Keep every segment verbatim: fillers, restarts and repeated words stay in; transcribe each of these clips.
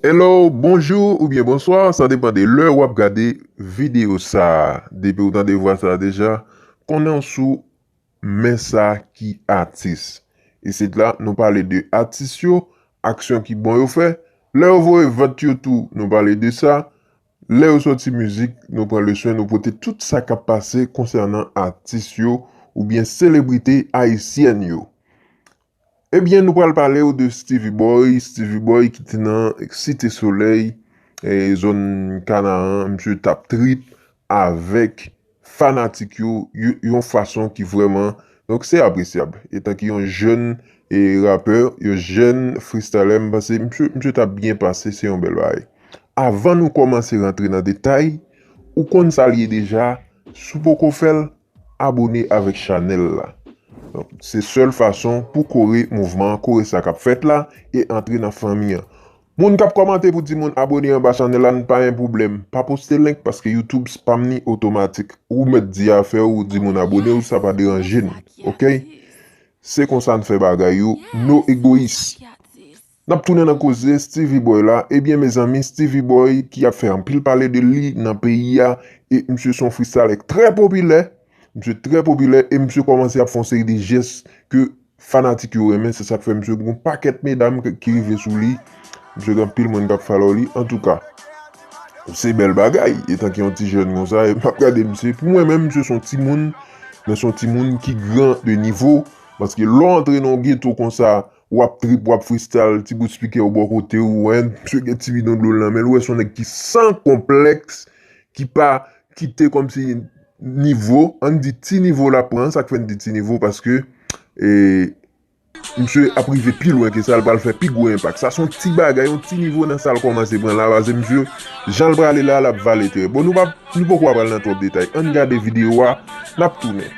Hello, bonjou oubyen bonswa, sa depann de lè w ap gade videyo sa a. Depi w tande vwa sa a deja, konnen w sou Men sa ki atis. Isit la, nou pale de atis yo, aksyon ki bon yo fè. Lè yo voye vant yo tou, nou pale de sa. Lè yo sòti mizik, nou pran le swen, nou pote tout sa k ap pase konsènan atis yo oubyen selebrite ayisyèn yo. Ebyen, nou pral pale w de Stevie Boy, Stevie Boy ki te nan Site Solèy, e, zòn Kanaran, misye t ap trip avèk fanatik yo, yo, yon fason ki vrèman, donk, se apresyab. Etan ke yon jèn, e, rapè, yon jèn freestyler, m panse misye, misye t ap byen pase, se yon bèl bagay. Avan nou kòmanse rantre nan detay, ou konn sa l ye deja, si w poko fè l, abone avèk chanèl la. Donk, se sèl fason pou kore mouvman an, kore sa k ap fèt la, e antre nan fanmi an. Moun k ap kòmante pou di moun abone anba chanèl la, n pa gen pwoblèm. Pa poste link paske YouTube spam ni otomatik. Ou mèt di afè w, ou di moun abone w, sa pa deranje n. Oke? Se konsa n fè bagay yo, no egoyis. N ap tounen nan koze Stevie Boy la. Ebyen, mezanmi, Stevie Boy ki ap fè anpil pale de li nan peyi a, e misye se yon freestyler trè popilè. Misye trè popilè e misye kòmanse ap fè yon seri de jès ke fanatik yo renmen, se sa k fè misye gen yon pakèt medam k-, ki rive sou li. Misye gen anpil moun k ap follow li. Antouka, se bèl bagay, etan ke yon ti jèn konsa, e m ap gade misye. Pou mwen menm, misye se yon timoun, men se yon timoun ki gran de nivo, paske lè w antre nan yon geto konsa, w ap trip, w ap freestyle, ti bout spikè w bò kote w, wè, misye gen ti bidon dlo l nan men l, ou wè se yon nèg ki san konplèks, ki pa kite kòmsi nivo, ann di ti nivo l ap pran, sa k fè n di ti nivo, paske, e, misye ap rive pi lwen ke sa, l pral fè pi gwo enpak. Sa se yon ti bagay, yon ti nivo nan sa l kòmanse pran la, paske misye, jan l prale la, l ap vale tè. Bon, nou pa, nou poko pral nan twòp detay. Ann gade videyo a, n ap tounen.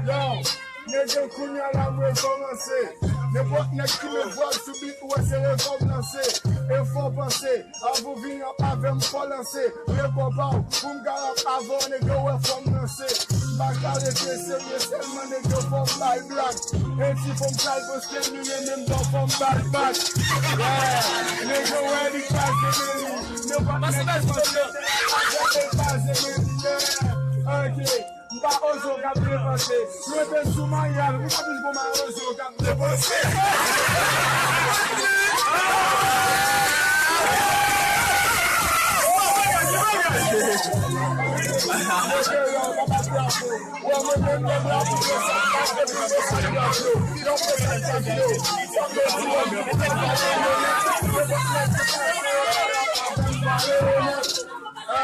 Yo, nèg yo kounye a la mwen kòmanse. Nenpòt nèg ki met vwa sou bit, ou wè se revòl lanse. E fò panse, avan w vini ap avè m fò lanse. Rekò pa w, pou m ka rap avè w, nèg yo wè fò m lanse. M pa ka rete serye, sèlman nèg yo fò m bay blag. E ti fò m pral poste li, men menm tan fò m bay bag. Yeah, nèg yo wè li kraze men li. Nenpòt nèg ki panse, li kraze men li, yeah. Ok. M pa ozo k ap depanse. Lwen te sou mayal, m pa plis bon mawozo k ap depanse.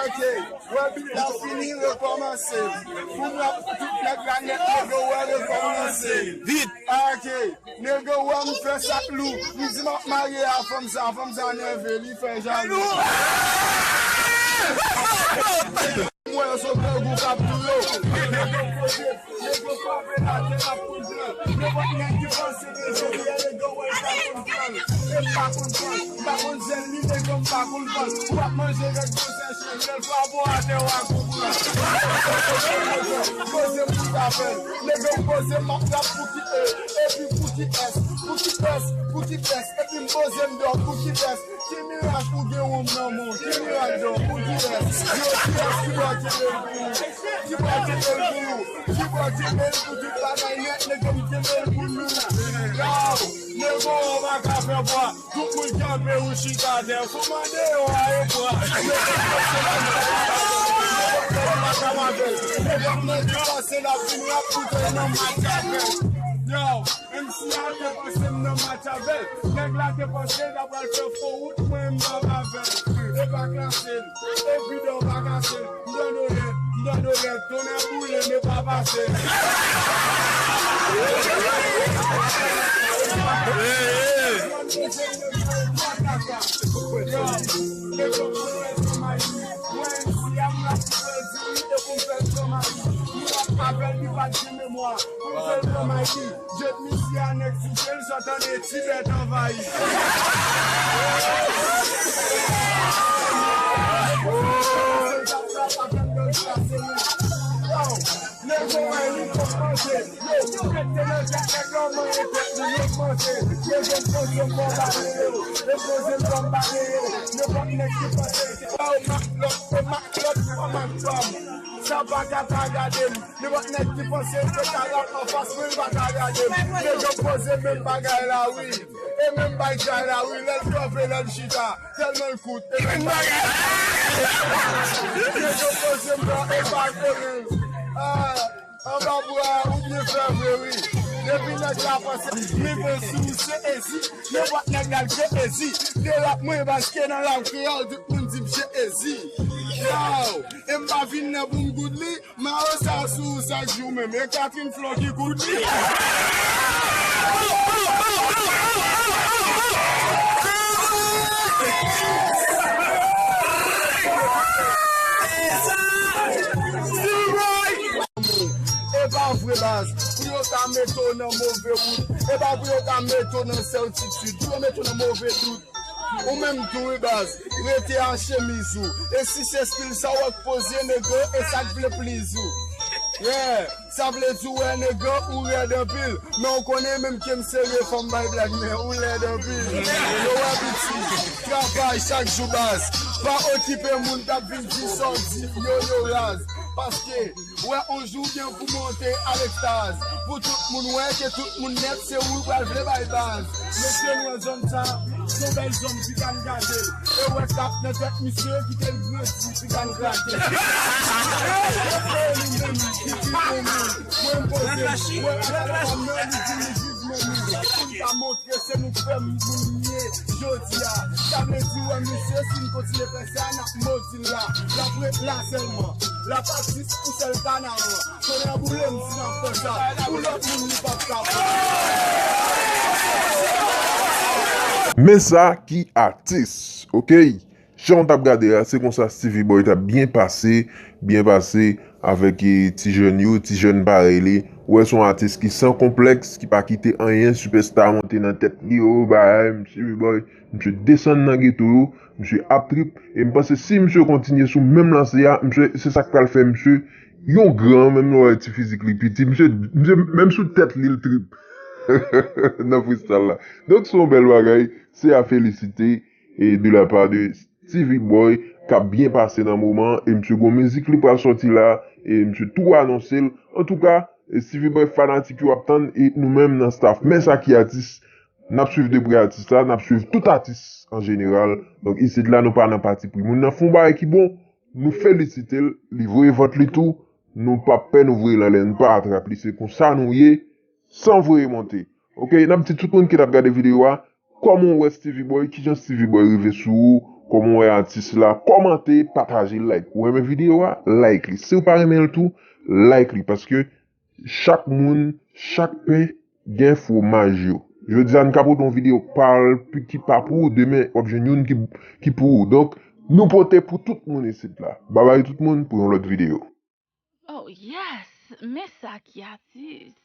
Ok. Wè bit la fini, rekòmanse. Pou m rap pou tout nèg la nèt, nèg yo wè rekòmanse. Vit. Ok. Nèg yo wè m fè sa k lou. M di m ap marye a fanm sa, fanm sa nève, li fè jalou. M wè yo sot grangou k ap tou yo. Nèg yo poze, nèg yo frape atè, n ap konn pran. Nenpòt nèg ki panse ke jodi a nèg yo wè l pa konn pran. E m pa konn pran. M pa konn jèn li, nèg yo m pa konn vann. Ou ap manje rèk yo sèche, lè l frape w atè, w a konprann. Poze m pou t apèl. Nèg yo poze m ap rap pou ki E, epi pou ki S, pou ki S, pou ki S, epi m poze m dò pou ki S. Ki miraj ou gen wonm nan men w? Ki miraj dò pou ki S? Yo ki S ki bò kenbe l pou ou? Ki bò kenbe l pou ou? Ki bò kenbe l pou tout bagay nèt? Nèg yo m kenbe l pou nou. Yow, nèg yo pa ka fè bwa. Tout moun kanpe ou chita atè, fò mande yo a e bwa. Yo pa ka mavel. Yo pa ka mavel. Yo pa ka mavel. Yo pa ka mavel. Yo pa ka mavel. Yo, menm si a te panse m nan match avè l, nèg la te panse l ta pral fè fo wout, mwen m pa avè l. E pa klase l, e pidon pa kase l, m tande w ye. Tande rèv, tonnè boule, men pa pase. Yo, Jet misye a nèg sou pye l, sa tande ti bèt anvayi. Yo, nèg yo wè li kòmanse. Yo, tèt te nan tèt nèg yo, manyen tèt li, yo panse. Yo jwenn poze m bò bale yo. Yo poze m bò bale yo. Nenpòt nèg ki panse. Yo, mak lòt, yo mak lòt, yo mak lòt. Sa pa ka pa gade m. Nenpòt nèg ki panse ke ta rap anfas mwen, li pa ka gade m. Nèg yo poze menm bagay la, wi. E menm bagay la, wi. Lè l kanpe, lè l chita, tèlman l kout. E menm bagay la. Nèg yo poze m bò, e pa konnen. Ah, anba bra, ou byen fè vre, wi. Depi nèg la panse, men bon, si w se ezi. Nenpòt nèg la l kreye ezi. Derap mwen, paske nan rap kreyòl, tout moun di m se ezi. Yo, e m pa vin nan pou m goud li. Mayo sa sou ou chak jou menm. E Catherine Flo ki koud li. E pa vre baz, pou yo ta mete w nan move wout. E pa pou yo ta mete w nan sètitid, pou yo mete w nan move dout. Ou menm tou wi baz, rete a chemiz ou. E si se stil sa w ap poze nèg yo, e sa k vle pliz ou. Yeah, sa vle di w wè nèg yo, ou rèd anpil. Men w konnen menm ke m serye fò m bay blag men ou lèd anpil. Yo wè piti, travay chak jou baz. Pa okipe moun k ap vin di sa w di, yo yo raz. Paske Ou wè on jou gen pou monte a lekstaz. Pou tout moun wè ke tout moun nèt se ou pral vle bay baz. Mesye nou wè zòn sa, se yon bèl zòn pikan gade. E wè kap nan tèt misye kite l grandi pikan grate. E li menm ki di mwen mwen poze, wè wè pa m nan li di li viv mwen mwen. Pou n pa montre se nou k fè moun ye jodi a. Sa vle di wè misye si n kontinye fè sa n ap modi l la. L ap ret la sèlman. L ap atis pou sèl kanaran. Konnen boule m si n ap fè sa. Pou lòt moun li p ap ka fè. Men sa ki atis, oke? Jan w t ap gade a, se konsa Steevy Boy t ap byen pase, byen pase avèk eh, ti jèn yo, ti jèn parèy li. Ou wè se yon atis ki san konplèks, ki pa kite anyen sipèsta monte nan tèt li, o bagay, Steevy Boy, misye desann nan geto yo, misye ap trip, e m panse si misye kontinye sou menm lanse a, misye, se sa k pral fè misye yon gran, menm lè w wè ti fizik li piti, misye, misye menm sou tèt li l trip nan freestyle la. Donk se yon bèl bagay, se a felisite, e de la part de Steevy Boy k ap byen pase nan moman an, e misye gon mizik li pral sòti la, e misye tou anonse l. Antouka, e Steevy Boy fanatik yo ap tann, e nou menm nan staff, men sa ki atis, n ap swiv de prè atis la, n ap swiv tout atis an jeneral. Donk isit la nou pa nan patipri. Moun nan fè yon bagay ki bon, nou felisite l, li voye vant li tou, nou p ap pè nou voye l anlè, nou pa atrap li, se konsa nou ye, san voye monte. Oke, n ap di tout moun ki t ap gade videyo a, kòman w wè Steevy Boy, kijan Steevy Boy rive sou ou, kòman w wè atis la, kòmante, pataje, like. Ou renmen videyo a, like li. Si w pa renmen l tou, like li, paske chak moun, chak pen gen fwomaj yo. Jodi a n ka pote yon videyo k pa l, ki pa pou ou, demen w ap jwenn youn ki, ki pou ou. Donk, nou pote pou tout moun isit la. Babay tout moun, pou yon lòt videyo. Oh yes, men sa ki atis.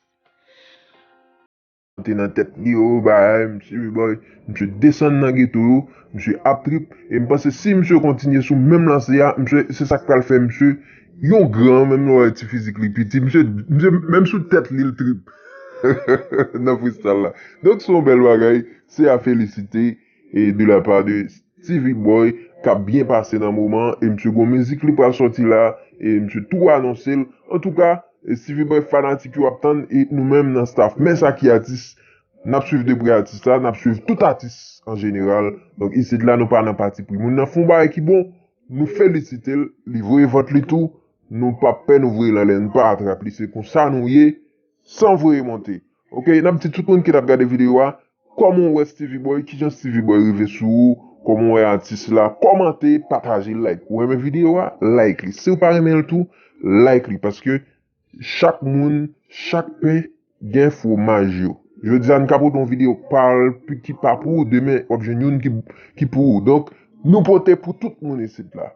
Te nan tèt li, o bagay, misye, boy, misye desann nan geto yo, misye ap trip, e m panse si misye kontinye sou menm lanse a, misye, se sa k pral fè misye yon gran, menm lè w wè ti fizik li piti, misye, misye, menm sou tèt li, l trip nan freestyle la. Donk, se yon bèl bagay, se a felisite, e de la part de Steevy Boy k ap byen pase nan moman an, e misye gon mizik li pral sòti la, e misye tou anonse l. Antouka, e Steevy Boy fanatik yo ap tann, e nou menm nan staff, men sa ki atis, n ap swiv de prè atis la, n ap swiv tout atis an jeneral. Donk isit la nou pa nan patipri. Moun nan fè yon bagay ki bon, nou felisite l, li voye vant li tou, nou p ap pè nou voye l anlè, nou pa atrap li, se konsa nou ye, san voye monte. Oke, n ap di tout moun ki t ap gade videyo a, kòman w wè Steevy Boy, kijan Steevy Boy rive sou ou, Kòm ou wè atis la, kòmante, pataje, like. Ou renmen videyo a? Like li. Si w pa renmen l tou, like li. Paske chak moun, chak pen gen fwomaj yo. Jodi a, n ka pote yon videyo k pa l, ki pa pou ou, demen, w ap jwenn youn ki, ki pou ou. Donk, nou pote pou tout moun isit la.